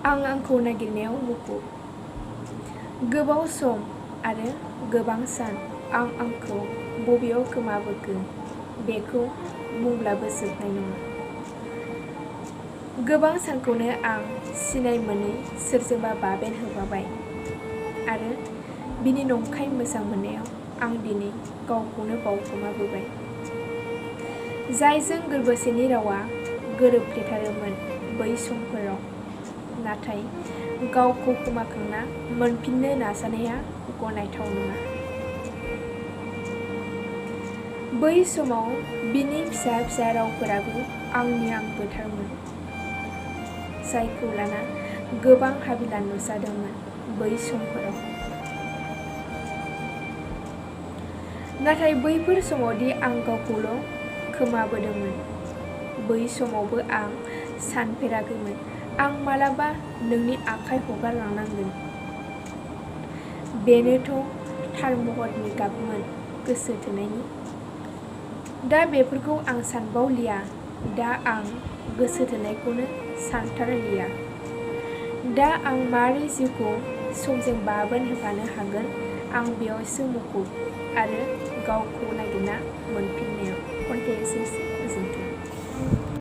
आं आंखौ नागिरनायाव मुखुब। गोबाव सम आरो गोबां सान आं आंखौ बबेयाव गोमाबोखो बेखौ बुंब्लाबो जोबनाय नङा। गोबां सानखौनो आं सिनाय मोनै सोरजोंबा बाबेन होफाबाय आरो बिनि नंखाय मोजां मोननायाव आं दिनै गावखौनो बावगोमाबोबाय। जायजों गोरबोसेनि रावा गोरोबफ्लेथारोमोन बै समफोराव, नाथाय गावखौ खोमाखांना मोनफिननो नाजानाया गनायथाव नङा। बै समाव बिनि फिसा फिसा रावफोराबो आंनि आंगोथारमोन, जायखौ लाना गोबां हाबिला नुजादोंमोन बै समफोराव। नाथाय बैफोर समावदि आं गावखौल' खोमाबोदोंमोन, बै समावबो आं सानफेराखैमोन आं मालाबा नोंनि आखाइ हगारलांनांगोन। बेनोथ' थार महरनि गाबमोन गोसो थोनायनि। दा बेफोरखौ आं सानबावलिया, दा आं गोसो थोनायखौनो सानथारलिया। दा आं मारै जिउखौ समजों बाबेन होफानो हागोन आं बेयावसो मुखुब आरो गावखौ नागिरना मोनफिननायाव। खन्थाइया एसेनोसै।